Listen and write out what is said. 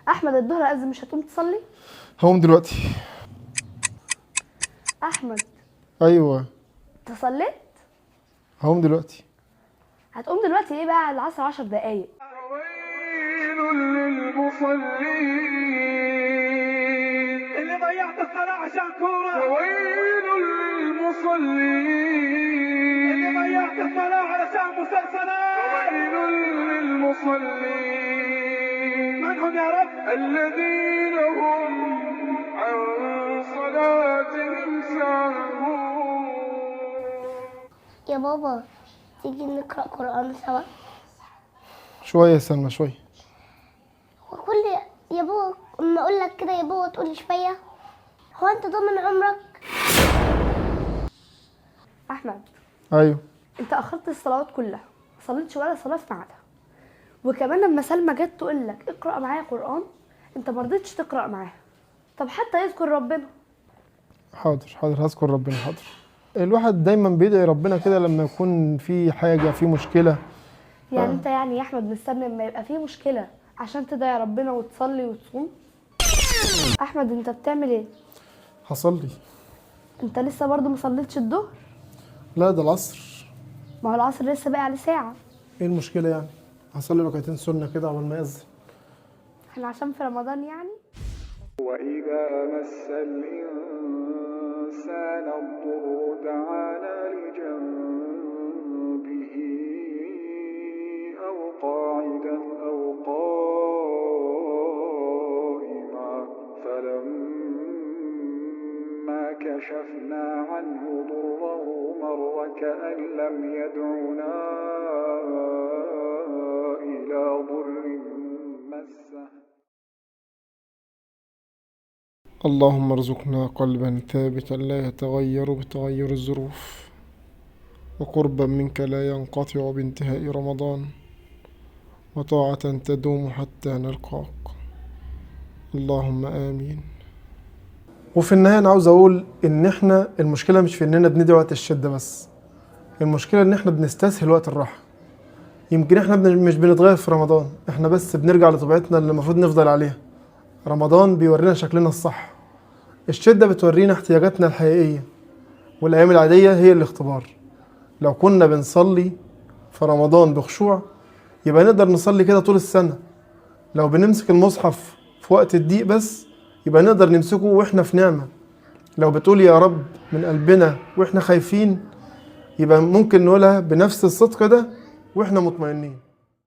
احمد الظهر اذن، مش هتقوم تصلي؟ هقوم دلوقتي. احمد. ايوه. انت صليت؟ هقوم دلوقتي. هتقوم دلوقتي ايه بقى؟ العصر 10 دقايق. ويل للمصلين اللي ضيعت الصلاة عشان كورة، ويل للمصلين اللي ضيعت الصلاة علشان مسلسلات، ويل للمصلين من هم يا رب؟ الذين هم عن صلاتهم ساهون. يا بابا تيجي نقرأ قرآن سوا؟ شوية يا سلمى شوية. وكل يا بابا اما اقول لك كده يا بابا تقولي شوية. هو انت ضامن عمرك؟ احمد. ايوه. انت اخرت الصلوات كلها، ما صليتش ولا صلاة في ميعادها، وكمان لما سلمى جت تقول لك اقرا معايا قران انت ما رضيتش تقرا معاها. طب حتى يذكر ربنا. حاضر حاضر، هذكر ربنا. حاضر. الواحد دايما بيدعي ربنا كده لما يكون في حاجة، في مشكلة. يعني انت يعني يا احمد مستني لما يبقى فيه مشكلة عشان تدعي ربنا وتصلي وتصوم؟ احمد انت بتعمل ايه؟ هصلي. انت لسه برضه ما صليتش الظهر؟ لا ده العصر. ما هو العصر لسه باقي عليه ساعة. ايه المشكلة يعني؟ هصلي ركعتين سنة كده قبل ما يأذن. احنا عشان في رمضان يعني. وإذا مس الإنسان الضر دعانا لجنبه أو قاعدا أو قائما فلما كشفنا عنه ضره مر كأن لم يدعنا إلى ضر مسه. اللهم ارزقنا قلبا ثابتا لا يتغير بتغير الظروف، وقربا منك لا ينقطع بانتهاء رمضان، وطاعة تدوم حتى نلقاك. اللهم آمين. وفي النهاية أنا عاوز أقول إن إحنا المشكلة مش في إننا بندعي وقت الشدة بس، المشكلة إن إحنا بنستسهل وقت الراحة. يمكن إحنا مش بنتغير في رمضان، إحنا بس بنرجع لطبيعتنا اللي المفروض نفضل عليها. رمضان بيورينا شكلنا الصح، الشدة بتورينا احتياجاتنا الحقيقية، والأيام العادية هي الاختبار. لو كنا بنصلي في رمضان بخشوع يبقى نقدر نصلي كده طول السنة. لو بنمسك المصحف في وقت الضيق بس يبقى نقدر نمسكه واحنا في نعمة. لو بتقول يا رب من قلبنا واحنا خايفين يبقى ممكن نقولها بنفس الصدق ده واحنا مطمئنين.